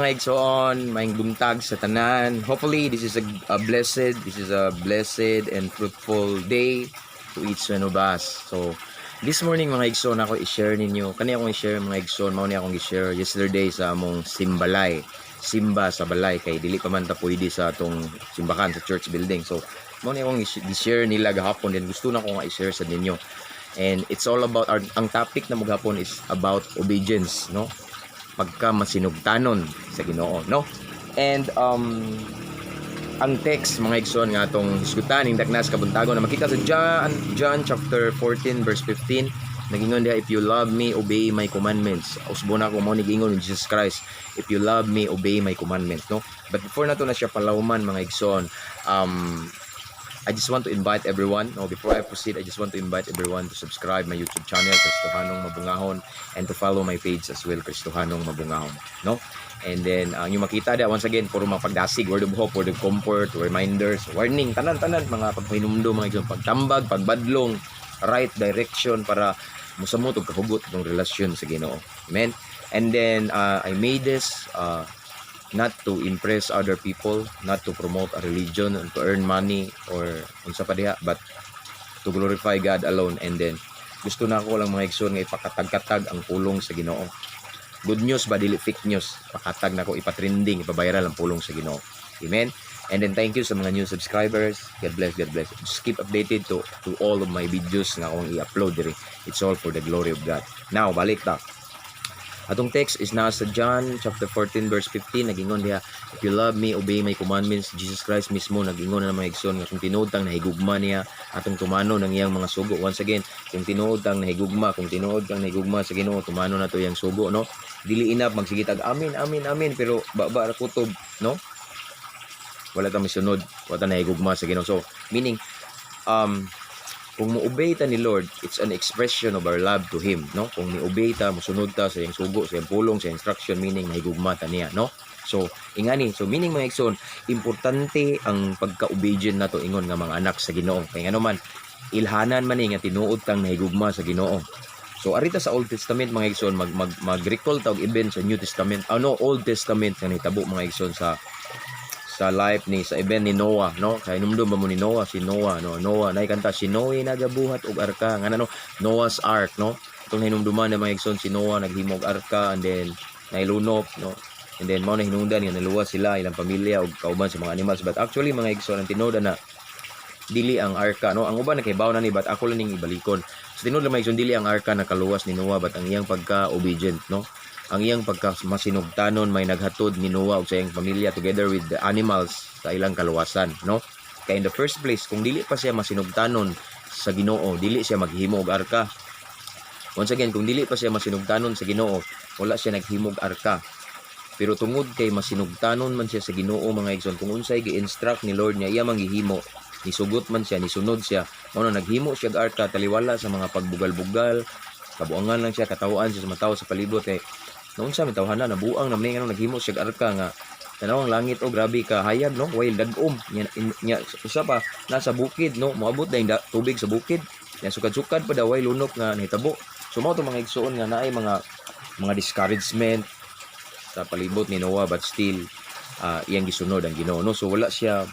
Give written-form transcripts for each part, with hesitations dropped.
Mga igsoon? Maayong buntag sa tanan. Hopefully, this is a blessed and fruitful day to each one of us. So, this morning, mga igsoon, ako i-share ninyo. Kani akong i-share, mga igsoon, mao ni akong i-share yesterday sa among simbalay. Simba sa balay kay dili pa man ta pwede sa atong simbahan sa church building. So, mao ni akong i-share nila gahapon, then gusto na ko nga i-share sa ninyo. And it's all about ang topic na gahapon is about obedience, no? Pagka masinugtanon sa Ginoo, no? And ang text, mga igsoon, nga atong hisgutan ning daknas kabuntagon na makita sa John chapter 14 verse 15. Nagingon diha, "If you love me, obey my commandments." Usbo na ko, mao ni giingon ni Jesus Christ, "If you love me, obey my commandments," no? But before nato na siya palawman, mga igsoon, I just want to invite everyone, no, before I proceed, I just want to invite everyone to subscribe my YouTube channel, Kristohanong Mabungahon, and to follow my page as well, Kristohanong Mabungahon, no? And then, ang yung makita da, once again, puro mga pagdasig, word of hope, word of comfort, reminders, warning, tanan-tanan, mga pagpahinumdom, mga igsoon, pagtambag, pagbadlong, right direction para musamot og kahugot ng relasyon sa Ginoo. Amen? And then, I made this not to impress other people, not to promote a religion and to earn money or unsa pa diha, but to glorify God alone. And then, gusto na ako lang, mga igsoon, nga ipakatag-katag ang pulong sa Ginoo. Good news ba, dili fake news. Pakatag na ko, ipa-trending, ipa-viral ang pulong sa Ginoo. Amen. And then thank you sa mga new subscribers. God bless, God bless. Just keep updated to all of my videos nga akong i-upload diri. It's all for the glory of God. Now, balik ta. Atong text is nasa John chapter 14 verse 15. Nagingon diha, "If you love me, obey my commandments." Jesus Christ mismo nagingon na, mga igsoon, nga kung tinuod tang nahigugma niya, atong tumanon ang iyang mga sugo. Once again, kung tinuod tang nahigugma, kung tinuod kang nahigugma sa Ginoo, tumanon nato iyang sugo, no? Dili enough magsige tag amen, amen, amen, pero ba ra kutob, no? Wala ta misunod, wala ta nahigugma sa Ginoo. So, meaning kung mo-obey ta ni Lord, it's an expression of our love to Him, no? Kung ni-obey ta, mosunod ta sa iyang sugo, sa iyang pulong, sa instruction, meaning nahigugma ta niya, no? So, ingani, so meaning, mga igsoon, importante ang pagka-obedient nato ingon nga mga anak sa Ginoo. Kay ngano man, ilhanan man ni nga tinuod kang nahigugma sa Ginoo. So arita sa Old Testament, mga igsoon, mag mag mag-recall ta og event sa New Testament, ano, Old Testament nga nahitabo, mga igsoon, sa life ni sa event ni Noah, no? Kay hinumdum ba mo ni Noah, si Noah, no? Noah nay kanta, si Noe nagabuhat og arka nga ano, Noah's Ark, no? Itong hinumduman na, mga igsoon, si Noah naghimo og arka and then nailunop, no? And then mao na hinungdan nga naluwas sila, ilang pamilya ug kauban sa mga animals. But actually, mga igsoon, ang tinuod na dili ang arka, no? Ang uban nakaibaw na ni, but ako lang ning ibalikon. Sa tinuod lang, mga igsoon, dili ang arka nakaluwas ni Noah but ang iyang pagka obedient, no? Ang iyang pagka masinugtanon may naghatod ni Noah ug sa iyang pamilya together with the animals sa ilang kaluwasan, no? Kay in the first place, kung dili pa siya masinugtanon sa Ginoo, dili siya maghimo og arka. Once again, kung dili pa siya masinugtanon sa Ginoo, wala siya naghimo og arka. Pero tungod kay masinugtanon man siya sa Ginoo, mga igsoon, kung unsay gi-instruct ni Lord niya, iya man gihimo, nisugot man siya, nisunod siya. Mao na naghimo siya og arka taliwala sa mga pagbugal-bugal, kabuangan lang siya, katawaan siya sa mga tao sa palibot, kay naunsa may tawhana, nabuang naman nga naghimo siya og arka nga tanaw ang langit, oh, grabe ka hayag, no? While dag-om nya, usa pa nasa bukid, no? Moabot na yung tubig sa bukid nya, sukad-sukad pa daw, way lunok nga nahitabo. So mao to, mga igsoon, nga naay mga discouragement sa palibot ni Noah, but still iyang gisunod ang Ginoo, no? So wala siya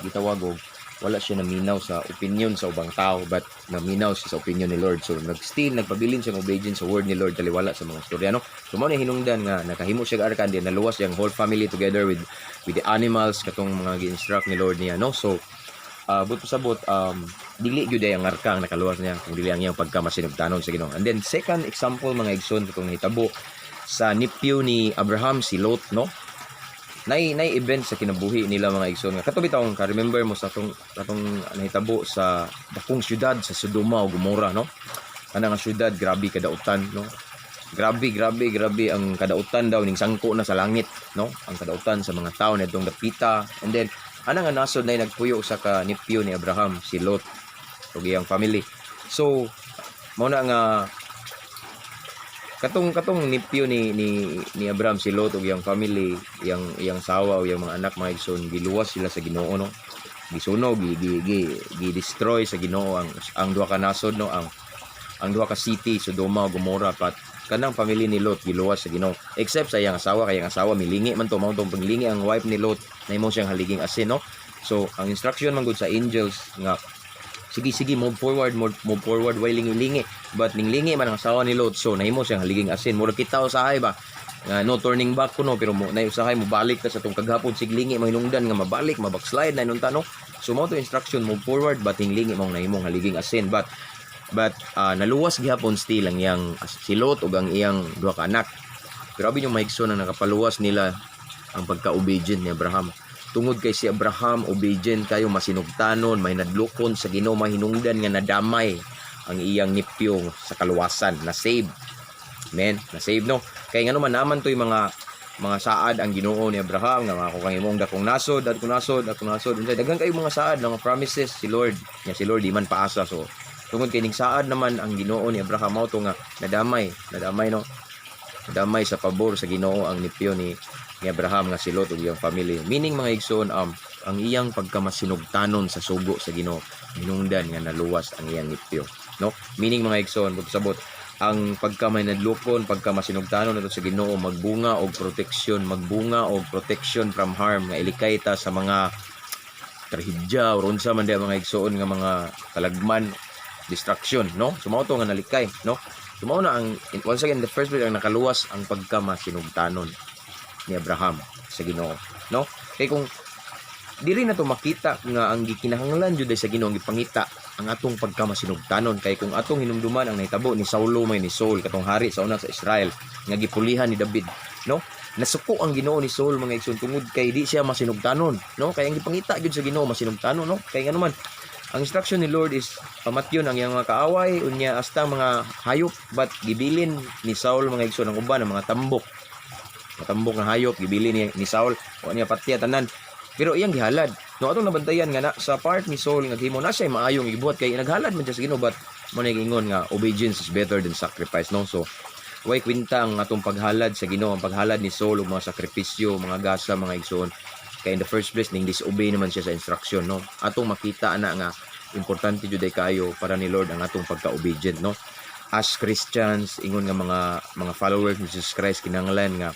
gitawag og wala siya naminaw sa opinion sa ubang tao, but naminaw siya sa opinion ni Lord. So nag still nagpabilin siya obedient sa word ni Lord taliwala sa mga istorya, no? So mao ni hinungdan nga nakahimo siya og arka and then naluwas siyang whole family together with the animals katong mga gi-instruct ni Lord niya, no? So buot pasabot, dili gyud ay ang arka ang nakaluwas niya kung dili ang iyang pagka masinugtanon sa Ginoo. And then second example, mga igsoon, katong nahitabo sa nephew ni Abraham, si Lot, no? Nay event sa kinabuhi nila, mga igsoon, nga kato bitawng ka remember mo sa atong atong nahitabo sa dakong syudad sa Sodoma ug Gomora, no? Ana nga syudad, grabe kadautan, no? Grabe, grabe, grabe ang kadautan daw, ning sangko na sa langit, no, ang kadautan sa mga tao nidtong dapita. And then ana nga nasod na nagpuyo sa ka nephew ni Abraham, si Lot, ug iyang family. So mao na nga katong katong nephew ni Abraham, si Lot, ug iyang family, iyang iyang sawa ug iyang mga anak, mga igsoon, giluwas sila sa Ginoo, no? Gisunog, gi gi gi, gi destroy sa Ginoo ang duha ka nasod, no, ang duha ka city, Sodoma ug Gomorrah. But Kanang family ni Lot giluwas sa Ginoo except sa iyang asawa, kay ang asawa milingi man to. Mao tong paglingi ang wife ni Lot, nahimo siyang haliging asin, no? So ang instruction man gud sa angels nga sige, sige, move forward, move forward, way lingi-lingi, but ninglingi man ang asawa ni Lot, so nahimo siyang haliging asin. Murag kita usahay ba nga no turning back kuno, pero mo na usahay mo balik ta sa tong kaghapon, siglingi, mahinungdan nga mabalik, mabackslide na inunta, no? So mao to instruction, move forward, but hinglingi mong nahimong haliging asin, but naluwas gihapon still ang iyang si Lot ug ang iyang duha ka anak. Pero abi yung mahigso na nakapaluwas nila ang pagka-obedient ni Abraham, tungod kay si Abraham obedient kayo, masinugtanon, may nadlukon sa Ginoo, mahinungdan nga nadamay ang iyang nipyo sa kaluwasan, na save men, na save, no? Kay ngano man naman to'y mga saad ang Ginoo ni Abraham nga mga kung imong dakong nasod, akong nasod, akong nasod, unsay daghan kayo mga saad, mga promises si Lord nga si Lord di man paasa. So tungod kay ning saad naman ang Ginoo ni Abraham, mao to nga nadamay, nadamay, no? Nadamay sa pabor sa Ginoo ang nipyo ni Abraham nga si Lot ug iyang family. Meaning, mga igsoon, ang iyang pagkamasinugtanon sa sugo sa Ginoo, hinungdan nga naluwas ang iyang nipyo, no? Meaning, mga igsoon, pagsabot ang pagka may nadlukon, pagka masinugtanon nato sa Ginoo, magbunga og protection, magbunga og protection from harm, nga ilikay ta sa mga trahedya or unsa man diha, mga igsoon, nga mga talagman, destruction, no? So mao to nga nalikay, no? So mao na ang once again, the first place, ang nakaluwas ang pagka masinugtanon ni Abraham sa Ginoo, no? Kay kung dili na to makita nga ang gikinahanglan jud ay sa Ginoo ang gipangita ang atong pagkamasinugtanon, kay kung atong hinumduman ang nahitabo ni Saulo, may ni Saul katong hari sa una sa Israel nga gipulihan ni David, no? Nasuko ang Ginoo ni Saul, mga igsoon, tungod kay di siya masinugtanon, no? Kay ang gipangita gyud sa Ginoo masinugtanon, no? Kay ngano man ang instruction ni Lord is pamatyon ang iyang mga kaaway, unya hasta mga hayop, but gibilin ni Saul, mga igsoon, ang uban ng mga tambok, matambok nga hayop gibilin ni Saul o niya patya tanan, pero iyang gihalad, no? Atong nabantayan nga na sa part ni Saul nga himo na siya maayong gibuhat kay naghalad man siya sa Ginoo, but mo na ingon nga obedience is better than sacrifice, no? So way kwenta ang atong paghalad sa Ginoo, ang paghalad ni Saul og mga sakripisyo, mga gasa, mga igsoon, kay in the first place ning disobey naman siya sa instruction, no? Atong makita ana nga importante jud ay kayo para ni Lord ang atong pagka-obedient, no? As Christians, ingon nga mga followers ni Jesus Christ, kinahanglan nga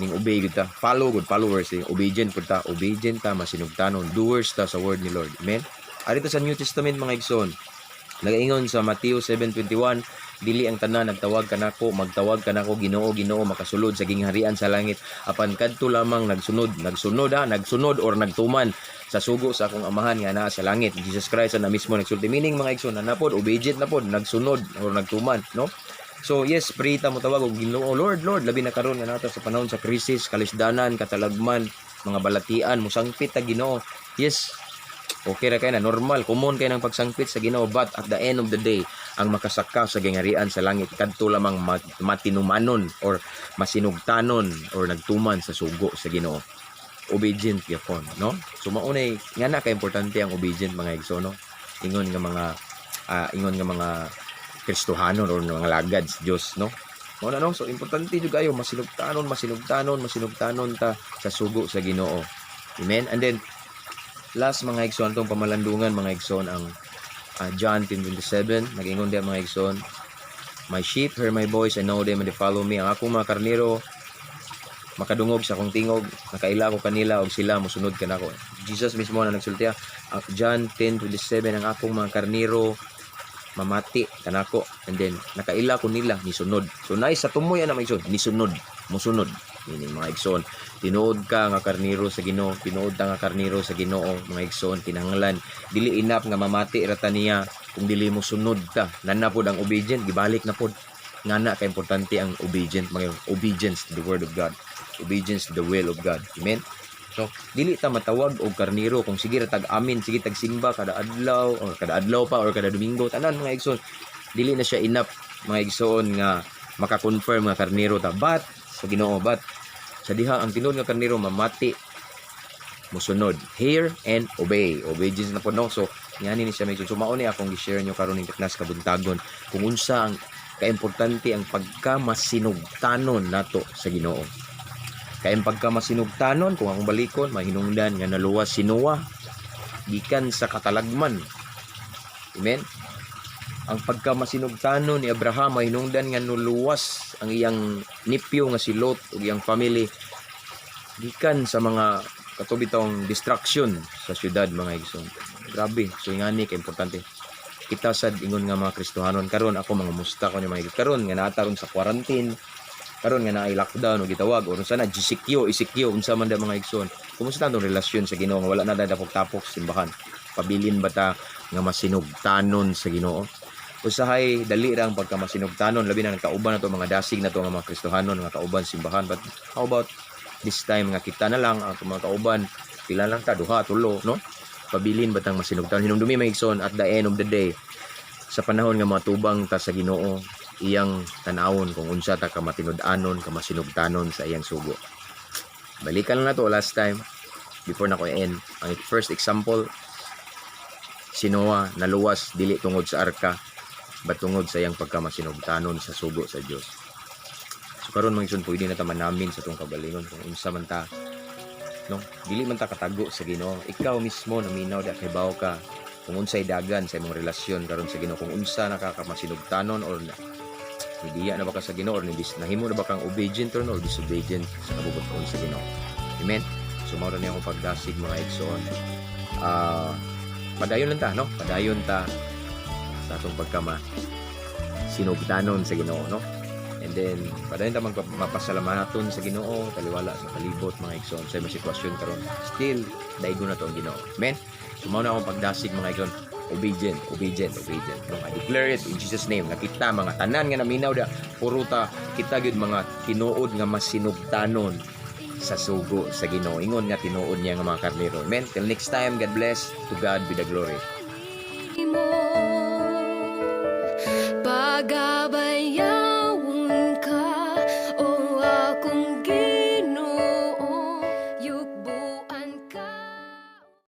ning obey gud ta, follow good followers eh, obedient pud ta, obedient ta, masinugtanon, doers ta sa word ni Lord. Amen. Arito sa New Testament, mga igsoon, nagaingon sa Matthew 7:21, "Dili ang tanan nagtawag kanako, magtawag kanako, 'Ginoo, Ginoo,' makasulod sa gingharian sa langit, apan kadto lamang nagsunod," nagsunod ha, nagsunod or nagtuman sa sugo sa akong Amahan nga naa sa langit. Jesus Christ na mismo nagsulti. Meaning, mga igsoon, na napod obedient na pod, nagsunod or nagtuman, no? So yes, pray ta mo tawag og Ginoo, "Lord, Lord," labi na karon nga nata sa panahon sa krisis, kalisdanan, katalagman, mga balatian, musangpit ta Ginoo. Yes, okay ra kay na normal, common kay nang pagsangpit sa Ginoo, but at the end of the day, ang makasaka sa gingharian sa langit kadto lamang matinumanon or masinugtanon or nagtuman sa sugo sa Ginoo. Obedient gyapon, no? So maunay nga na ka importante ang obedient, mga igsoon, no? Ingon nga mga Kristohanon or mga lagad sa Dios, no? Mao na, no? So importante jud kayo masinugtanon, masinugtanon, masinugtanon ta sa sugo sa Ginoo. Amen. And then last, mga igsoon, tong pamalandungan, mga igsoon, ang John 10:27. Nag-ingon diya, mga igsoon, "My sheep hear my voice, I know them and they follow me." Ang akong mga karnero makadungog sa akong tingog, nakaila ko kanila og sila mosunod kanako. Jesus mismo na nagsulti ah. Ang John 10:27, ang akong mga karnero mamati kanako and then nakaila ko nila, nisunod. So nice sa tumoy ana, mga igsoon, nisunod, musunod. Meaning, mga igsoon, tinuod ka nga karnero sa Ginoo, tinuod ta nga karnero sa Ginoo, mga igsoon, kinahanglan dili enough nga mamati ra ta niya kung dili mo sunod ta. Nana pod ang obedient, gibalik na pod ngana ka importante ang obedient, mga obedience to the word of God, obedience to the will of God. Amen. So dili ta matawag og karnero kung sige ra tag amin, sige tag simba kada adlaw or kada adlaw pa or kada Domingo tanan, mga igsoon. Dili na siya enough, mga igsoon, nga maka-confirm nga karnero ta but sa Ginoo, but sa diha ang tinuod nga karnero mamati, musunod, hear and obey, obedience na po, no? So ngani ni siya, mga igsoon. So mao ni akong gi-share nyo karon ning tiknas kabuntagon kung unsa ang kaimportante ang pagka masinugtanon nato sa Ginoo. Kay ang pagka masinugtanon, kung akong balikon, mahinungdan nga naluwas si Noah gikan sa katalagman. Amen. Ang pagkamasinugtanon ni Abraham ay hinungdan nga nuluwas ang iyang nipyo nga si Lot ug iyang family gikan sa mga kato bitong destruction sa syudad, mga igsoon. Grabe, so ingani ka importante. Kita sad ingon nga mga Kristohanon karon, ako mangumusta ko ni mga igsoon karon nga naa ron sa quarantine, karon nga naay lockdown o gitawag or unsa na GCQ, ECQ, unsa man da, mga igsoon. Kumusta atong relasyon sa Ginoo nga wala na tapok-tapok sa simbahan? Pabilin ba ta nga masinugtanon sa Ginoo? Usahay dali ra ang pagkamasinugtanon, labi na nagkauban na to mga dasig na to nga mga Kristohanon nga kauban simbahan, but how about this time nga kita na lang ang atong mga kauban? Pila lang ta, duha, tulo, no? Pabilin ba tang masinugtanon? Hinumdumi, mga igsoon, at the end of the day, sa panahon nga matubang ta sa Ginoo, iyang tan-awon kung unsa ta ka matinud-anon, ka masinugtanon sa iyang sugo. Balikan lang nato last time before na ko end. Ang first example, si Noah, naluwas dili tungod sa arka but tungod sa iyang pagkamasinugtanon sa sugo sa Dios. So karon, mga igsoon, pwede na ta manamin sa atong kaugalingon kung unsa man ta, no? Dili man ta katago sa Ginoo. Ikaw mismo naminaw da, kay ka kung unsay dagan sa imong relasyon karon sa Ginoo, kung unsa nakakamasinugtanon or na nibiya na ba ka sa Ginoo or nibis nahimo na ba kang obedient or disobedient sa kabubut-on sa Ginoo. Amen. So mao ra ni akong pagdasig, mga igsoon. Padayon lang ta, no? Padayon ta sa atong pagkama sinugtanon sa Ginoo, no? And then padayon ta mapasalamaton sa Ginoo taliwala sa palibot, mga igsoon, sa imong sitwasyon karon. Still daigo na to ang Ginoo. Amen. So mao na akong pagdasig, mga igsoon. Obedient, obedient, obedient. No, I declare it in Jesus' name nga kita mga tanan nga naminaw da, puro ta kita gyud mga tinuod nga masinugtanon sa sugo sa Ginoo. Ingon nga tinuod niya nga mga karnero. Amen. Till next time, God bless. To God be the glory. Mo pagabayan.